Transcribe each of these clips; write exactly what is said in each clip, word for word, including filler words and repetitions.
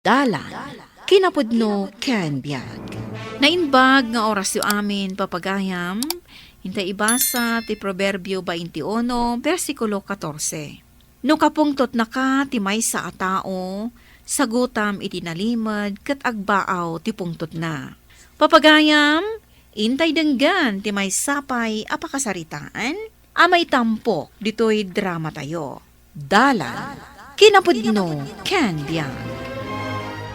Dalan, kinapudno ken biag. Naimbag nga orasyo amin, papagayam, intay ibasa ti Proverbio twenty-one, bersikulo katorse. No kapungtotnaka ti maysa a tao, sagutam iti nalimed ket agbaaw ti pungtotna. Papagayam, intay denggen ti maysa pay a pakasaritaan a maitampok ditoy dramatayo. Dalan, kinapudno, ken biag.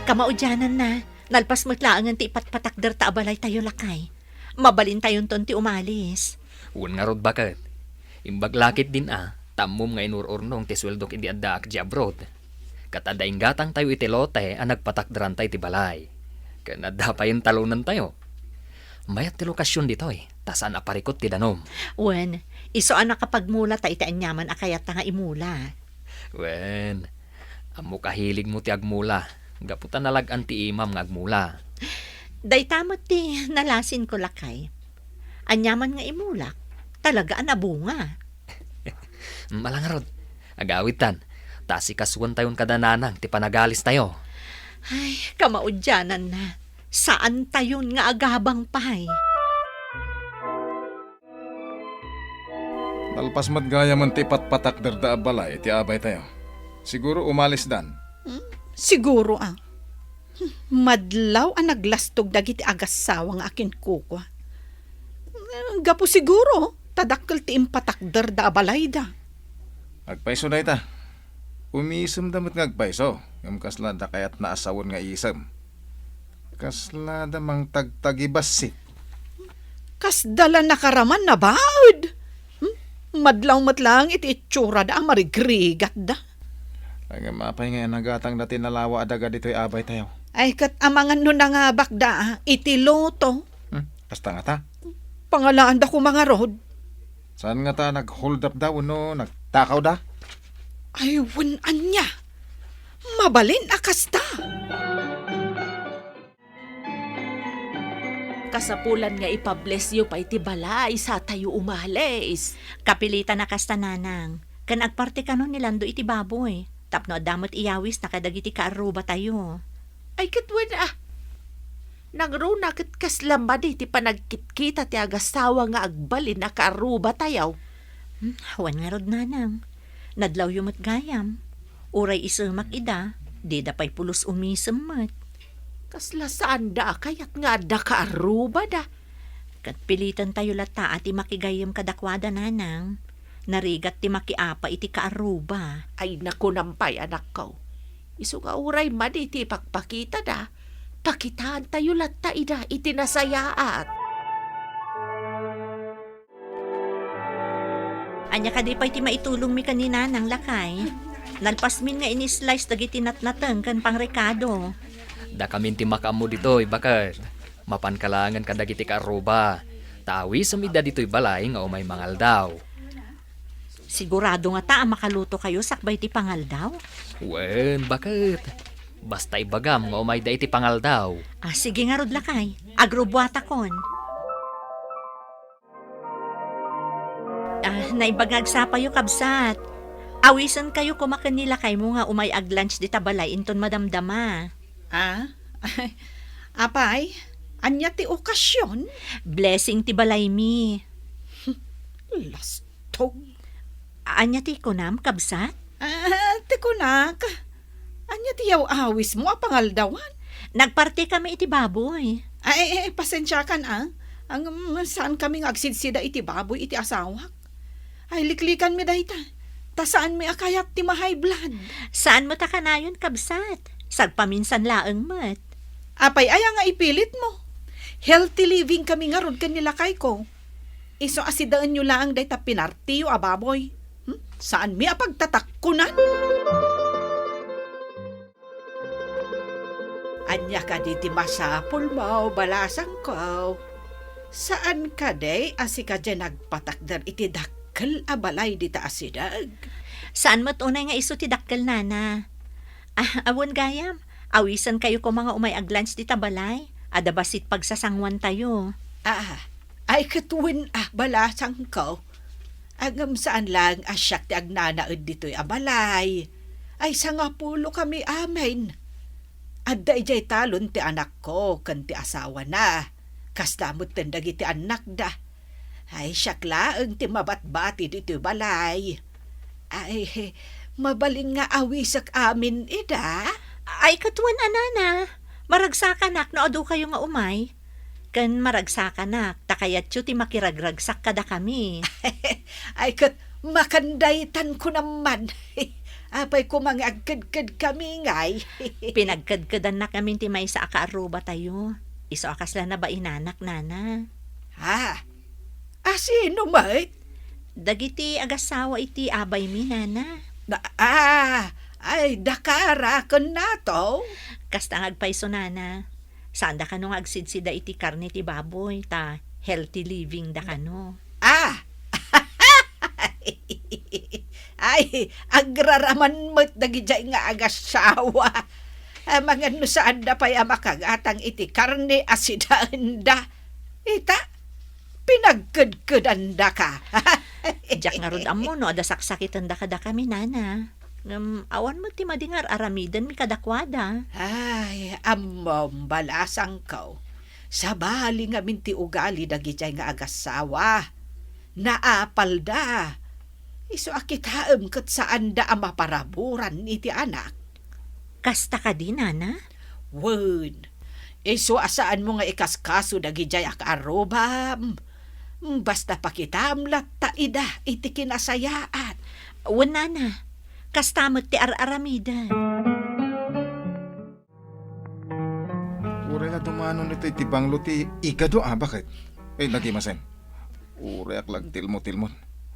Kamaudiananna, nalpas met laengen ti ipatpatakderta a balaytayo, lakay. Mabalintayonton ti umalis. Wen ngarud, baket. Imbag la ketdin a, ta ammom nga inur-urnong ti sueldok idi addaak idiay abroad. Ket adda inggatangtayo iti lote a nagpatakderanta iti balay. Ken adda pay intalonantayo. Mayat ti lokasion ditoy, ta saan a parikut ti danum. Wen, isu a nakapagmulata iti aniaman a kayatta nga imula. Wen, ammok a hiligmo ti agmula, gapu ta nalag-an ti imam nga agmula. Dayta met ti nalasinko, lakay. Aniaman nga imulak, talaga a nabunga. Ala ngarud, agawidtan, ta asikasuentayon kada nanang ti panagalistayo. Ay, kamaudiananna, saantayon nga agabang pay. Nalpas met gayamen ti ipatpatakderda a balay iti abaytayo. Siguro umalisdan. Hmm? Siguro, ah. Hmm, madlaw a naglastog dagiti agassawa nga akinkukua. Hmm, gapu siguro, ta dakkel ti impatakderda a balayda. Agpayso dayta. Umisemda met nga agpayso, ngem kasla adda kayatna a sawen nga isem. Kaslada mangtagtagibassit. Kasda la nakaraman nabaud. Hmm? Madlaw met laeng iti itsurada a marigrigatda. Ngem apay nga inagatangda ti nalawa a daga ditoy abaytayo? Ay, ket amangan no nangabakda, ah, iti loto. Hmm? Kasta ngata? Pangalaanda koma ngarud. Saan ngata nag-hold up da wenno nagtakawda? Ay, wen ania. Mabalin a kasta. Kasapulan nga ipa-bless-yo pay ti balay satayo umalis. Kapilitan a kasta, nanang. Ken agparti kano ni Lando iti baboy, tapno adda met iyawisna kadagiti kaarrubatayo. Ay, ket wen, ah. Nangruna ket kasla madi ti panagkitkita ti agassawa nga agbalin a kaarrubatayo. Hmm, wen ngarud, nanang. Nadlawyo met gayam. Uray isemak ida, dida pay pulos umisem met. Kasla saanda a kayat nga adda kaarrubada. Ket pilitentayo latta a ti makigayyem kadakuada, nanang. Narigat ti makiapa iti kaarruba. Ay, nakunam pay, anakko. Isu nga uray madi ti ipakpakitada, pakitaantayo latta ida iti nasayaat. Ania kadi pay ti maitulongmi ken ni Nanang, lakay? Nalpasmin nga ini-slice dagiti natnateng ken pangrekado. Dakamin ti makaammo ditoy, baket. Mapanka laengen kadagiti kaarruba. Ta awisem ida ditoy balay nga umay mangaldaw. Sigurado ngata a makalutokayo sakbay ti pangaldaw? Wen, baket. Basta ibagam nga umayda iti pangaldaw. Ah, sige ngarud, lakay. Agrubbuatakon. Ah, naimbag nga agsapayo, kabsat. Awisenkayo koma ken ni lakaymo nga umay ag-lunch dita balay inton madamdama. Ah? Apay, ania ti okasion? Blessing ti balaymi. Lastog. Ania ti kunam, kabsat? Ah, ti kunak, ania ti yaw-awismo a pangaldawan? Nagpartikami iti baboy. Ay, ay, ay, pasensiakan, ah. Ang, mm, saankami nga agsidsida iti baboy iti asawak. Ay, liklikanmi dayta. Ta saanmi a kayat ti ma-high blood. Saan met a kanayon, kabsat. Sagpaminsan laeng met. Apay aya nga ipilitmo? Healthy living kami ngarud ken ni lakayko. Isu a sidaenyo laeng dayta pinartiyo a baboy. Hmm? Saanmi a pagtatakkunan? Ania kadi ti masapulmo, balasangko? Saan kadi a sika diay nagpatakder iti dakkel a balay dita a sideg? Saan met unay nga isu ti dakkel, nana. Ah, awan gayam, awisenkayo koma nga umay ag-lunch dita balay. Adda bassit pagsasanguantayo. Ah, ay ket wen a, balasangko. Ngem saan laeng a siak ti agnanaed ditoy a balay. Ay, sangapulo kami amin. Adda idiay talon ti anakko ken ti asawana. Kasta metten dagiti annakda. Ay, siak laeng ti mabatbati ditoy balay. Ay, mabalin nga awisek amin ida. Ay, ket wen a, nana, maragsakanak no adukayo nga umay. Ken maragsakanak ta kayatyo ti makiragragsak kadakami. Ay, ket makandaytan ko naman. Apay koma nga agkedkedkami ngay? Pinagkedkedannak ngamin ti maysa a kaarrubatayo. Isu a kasla nabainanak, nana. Ha? A, sino met? Dagiti agassawa iti abaymi, nana. Na, ah, ay, dakara ken nato? Kasta nga agpayso, nana. Saanda kano nga agsidsida iti karne ti baboy, ta healthy living da kano. Ah! Ay, agraraman met dagidiay nga agassawa. Amangan no saanda pay a makagatang iti karne a sidaenda. Ita, pinagkedkedandaka. Diak ngarud ammo no adda saksakitenda kadakami, nana. Ngem awan met ti madi nga ar-aramidenmi kadakuada. Ay, ammom, balasangko. Sabali ngamin ti ugali dagidiay nga agassawa. Naapalda. Isu a kitaem ket saanda a maparaburan iti anak. Kasta kadi, nana? Wen, isu a saanmo nga ikaskaso dagidiay a kaarrubam. Basta pakitaem latta ida iti kinasayaat. Wen, nana, kasta met ti ar-aramiden. Uray la dumanon iti, iti banglo ti igado a baket. Ay, nagimasen. Uray ak la agtilmo-tilmon.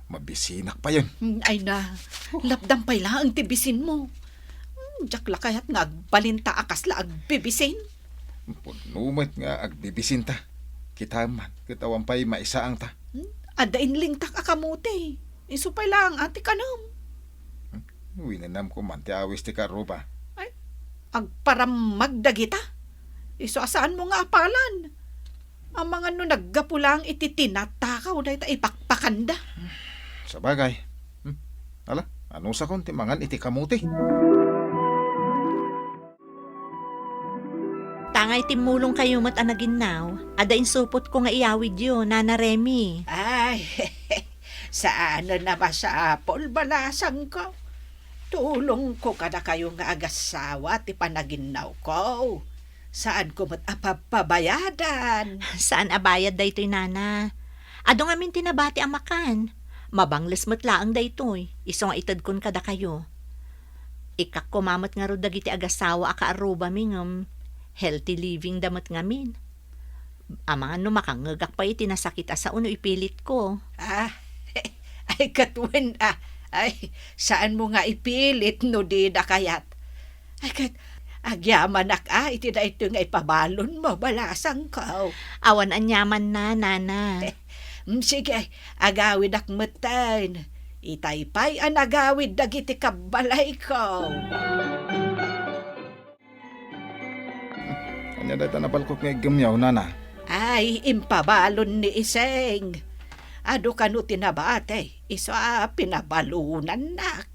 Mabisinak payen. Mm, ay na, lapdam pay laeng ti bisinmo. Mm, diak la kayat nga agbalinta a kasla agbibisin. Pudno met nga agbibisinta. Kitaem man, ket awan pay maisaangta. Mm, adda inlingtak a kamote. Isu pay laeng a ti kanem. Hmm? Winenamko man ti awis ti kaarruba. Ay, agparammag dagita. Isu a saanmo nga apalan. Amangan no naggapu laeng iti tinatakaw dayta ipakpakanda. Sabagay. Hmm. Ala, anusakon ti mangan iti kamote? Tangay timmulongkayo met a naginnaw, adda insupotko nga iyawidyo, Nana Remy. Ay, saanen a masapul, balasangko. Tulongko kadakayo nga agassawa ti panaginnawko. Saanko met a papabayadan. Saan a bayad daytoy, nana. Adu ngamin ti nabati a makan. Mabangles met laeng daytoy, isu nga itedkon kadakayo. Ikkak koma met ngarud dagiti agassawa a kaarrubami ngem healthy living da met ngamin. Amangan no makangngegak pay iti nasakit a sao no ipilitko. Ah, ay, ket wen, ah, ay, saanmo nga ipilit no dida kayat. Ay, ket agyamanak, ah, iti daytoy nga ipabalonmo, balasangko. Awan aniamanna, nana. Mm, sige, agawidak metten. Itay pay a nagawid dagiti kabbalayko. Ania dayta nabalkot nga iggemyaw, nana? Ay, impabalon ni Iseng. Adu kano ti nabati, isu a pinabalonannak.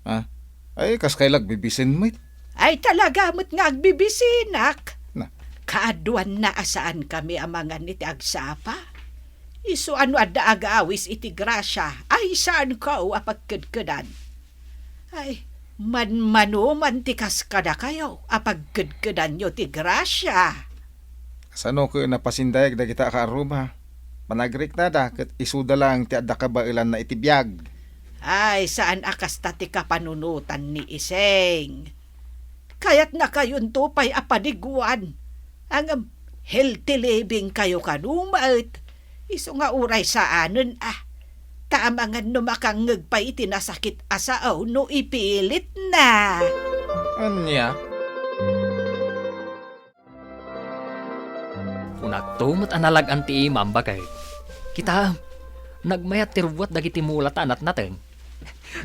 Ah, ay, kas kayla agbibisin met? Ay, talaga met nga agbibisinak. Na. Kaaduanna a saankami a mangan iti agsapa. Isu a no adda agawis iti grasia, ay saanko a pagkedkedan. Ay, manmanuman ti kas kadakayo a pagkedkedanyo ti grasia. Kasano ket napasindayag dagita a kaarruba? Panagriknada ket isuda laeng ti adda kabaelanna iti biag. Ay, saan a kasta ti kapanunotan ni Iseng. Kayatnakayonto pay a paniguan. Ngem healthy living kayo kano met. Isu nga uray saanen a. Ta amangan no makangngeg pay iti nasakit a sao no ipilitna. Ania? Kunakto met a nalag-an ti imam, baket. Kitaem, nagmayat ti rubuat dagiti mulata a natnateng.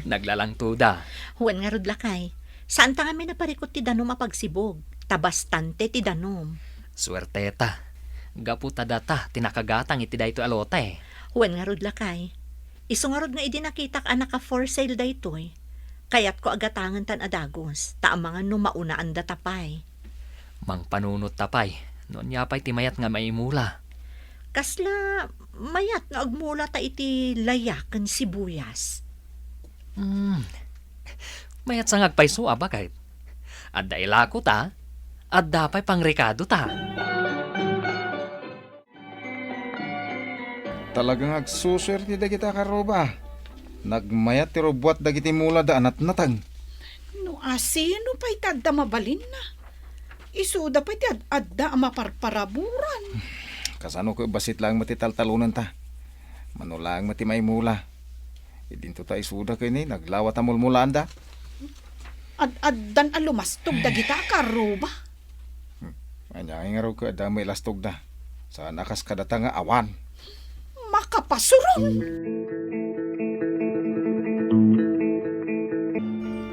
Naglalangtoda. Wen ngarud, lakay. Saanta ngamin a parikut ti danum a pagsibug, ta bastante ti danum. Suerteta. Gapu ta data ti nakagatang iti daytoy a lote. Wen ngarud, lakay. Isu ngarud nga idi nakitak a naka-for sale daytoy, Kayatko a gatangen tan a dagus, ta amangan no maunaandata pay. Mangpanunot ta pay, no ania pay ti mayat nga maimula. Kasla mayat no agmulata iti laya ken sibuyas? Hmm. Mayat sa nga agpayso a baket. Adda ilako ta, adda pay pangrekado ta. Talaga nga agsusuerte dagiti a karruba. Nagmayat ti rubbuat dagiti mulada a natnateng. No asino pay ti adda mabalinna? Isuda pay ti ad-adda a maparparaburan. Kasano ket bassit laeng met ti taltalonenta? Mano laeng met ti maimula. Idinto ta isuda ken ni, naglawa ta mulmulaanda. Ad-addan a lumastog dagita a karruba. Hmm. Ania ngay ngarud ket adda met ilastogda? Saan a kas kadata nga awan. Makapasurong!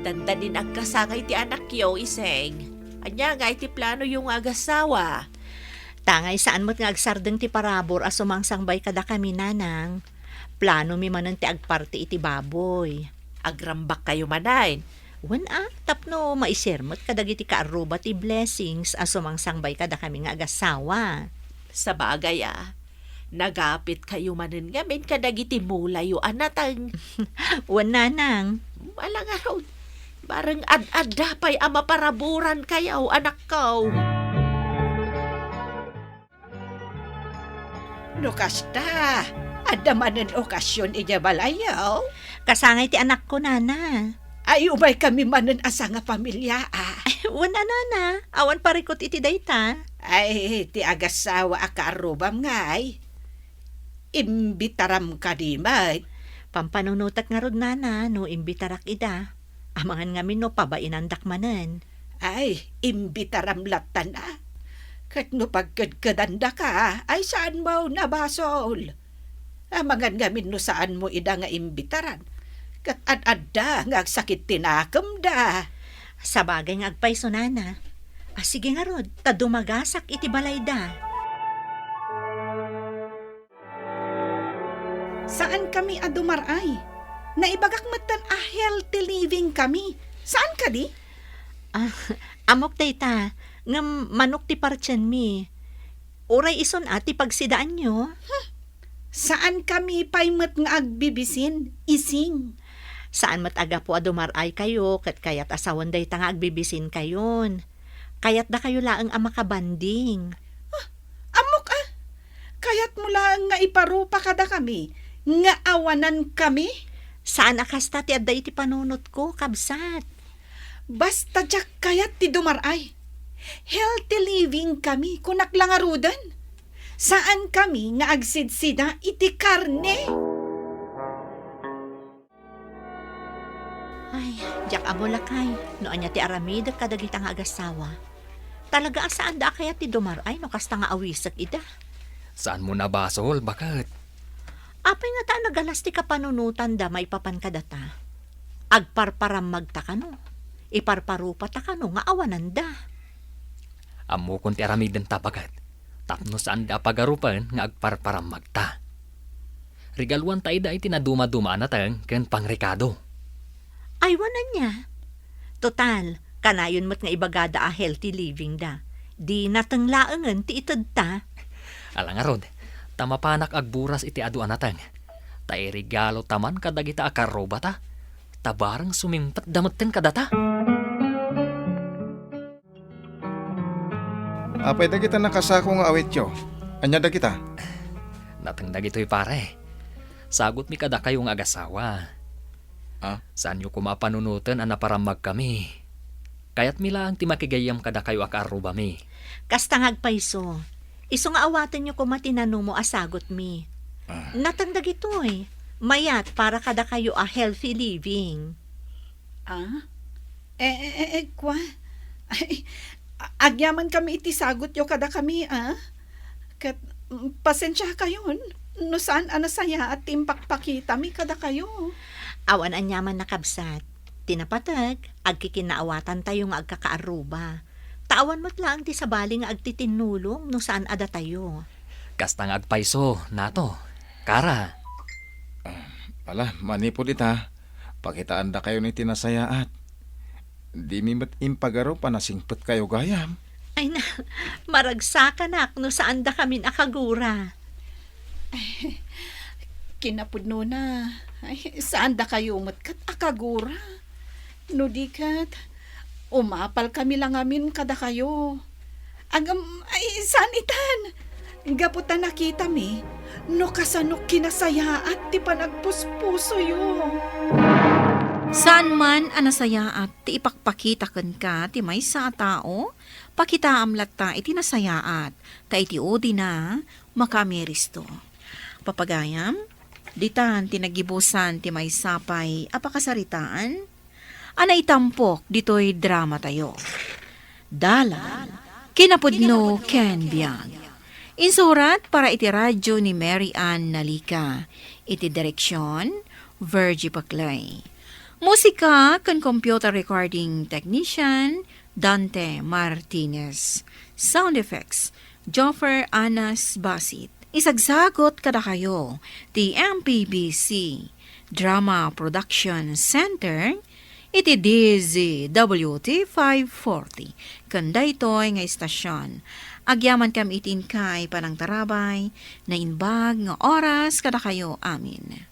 Dandani nga agkasangay ti anakyo, Iseng. Ania ngay ti planoyo nga agasawa? Tangay saan met nga agsardeng ti parabur a sumangsangbay kadakami, nanang. Planomi manen ti agparti iti baboy. Agrambakkayo manen? Wen a, tapno maisir met kadagiti kaarruba ti blessings a sumangsangbay kadakami nga agasawa. Sabagay a, nagapitkayo manen ngamin kadagiti mulayo a nateng. Wen, nanang. Ala ngarud, bareng ad-adda pay a maparaburankayo, anakko. No kasta, adda manen okasion idiay balayyo? Kasangay ti anakko, nana. Ay, umaykami manen a sangafamilia, a. Wen a, nana, awan parikut iti dayta. Ay, ti agasawa a kaarrubam ngay. Imbitaram kadi met? Pampanunotek ngarud, nana, no imbitarak ida. Amangan ngamin no pabainandak manen. Ay, imbitaram lattan a. Ket no pagkedkedandaka, ay saanmo a basol. Amangan ngamin no saanmo ida nga imbitaran. Ket ad-adda nga agsakit ti nakemda. Sabagay nga agpayso, nana. A, sige ngarud, ta dumagasak iti balayda. Saankami a dumar-ay. Naibagak metten a healthy living kami. Saan kadi? Ah, ammok dayta, ngem manok ti partienmi. Uray isun a ti pagsidaanyo? Hmm. Saankami pay met nga agbibisin, Ising. Saan met a gapu a dumar-aykayo ket kayat a sawen dayta nga agbibisinkayon. Kayatdakayo laeng a makabanding. Ah, ammok a. Kayatmo laeng nga iparupa kadakami nga awanankami? Saan a kasta ti adda iti panunotko, kabsat. Basta diak kayat ti dumar-ay. Healthy living kami, kunak la ngaruden. Saankami nga agsidsida iti karne. Ay, diak ammo, lakay, no ania ti aramidek kadagita nga agasawa. Talaga a saanda a kayat ti dumar-ay no kasta nga awisek ida. Saanmo a basol, baket? Apay ngata a nagalas ti kapanunotanda maipapan kadata? Agparparammagta kano? Iparparupata kano nga awananda? Ammokon ti aramidenta, baket. Tapno saanda a pagarupen nga agparparammagta. Regaluanta ida iti nadumaduma a nateng ken pangrekado. Ay, wen ania? Total, kanayon met nga ibagada a healthy living da. Di nateng laengen ti itedta. Ala ngarud, ta mapanak agburas iti adu a nateng. Ta iregalota man kadagita a karrubata. Ta bareng sumimpetda metten kadata. Apay dagita nakasako nga awityo? Ania dagita? Nateng dagitoy, pare. Sagutmi kadakayo nga agasawa. Ah? Saanyo koma a panunoten a naparammagkami. Kayatmi laeng ti makigayyem kadakayo a kaarrubami. Kasta nga agpayso. Isu nga awatenyo koma ti nanumo a sagutmi. Ah. Nateng dagitoy. Mayat para kadakayo a healthy living. Ah? Eh, eh, eh, eh, kua? Ay, a-, agyamankami iti sagutyo kadakami, ah? Ket, mm, pasensiakayon no saan a nasayaat ti impakpakitami kadakayo. Awan aniaman a kabsat. Ti napateg, agkikinnaawatantayo nga agkakaarruba. Ta awan met laeng ti sabali nga agtitinnulong no saan a datayo. Kasta nga agpayso, Nato. Kara. Ah, ala, manipud ita, Pakitaandakayon iti nasayaat. Dimi met impagarup a nasingpetkayo gayam. Ay na, maragsakanak no saandakamin a kagura. Kinapudnona, ay, saandakayo met ket a kagura. No di ket, umapalkami la ngamin kadakayo. Agam, ay, saan itan? Gapu ta nakitami, no kasano kinasayaat ti panagpuspusoyo. Saan man a nasayaat ti ipakpakita kenka ti maysa a tao, pakitaam latta iti nasayaat, ta iti udina, makaamiristo. Papagayam, ditan ti naggibusan ti maysa pay a pakasaritaan a naitampok ditoy dramatayo. Dalan, kinapudno ken biag. Insurat para iti radyo ni Mary Ann Nalica. Iti direksion, Virgie Paclay. Musika ken computer recording technician, Dante Martinez. Sound effects, Joffer Anas Basit. Isagsagot kadakayo ti M P B C Drama Production Center iti D Z W T five forty. Ken daytoy nga istasion, agyamankami iti inkay panangtarabay, naimbag nga oras kadakayo amin.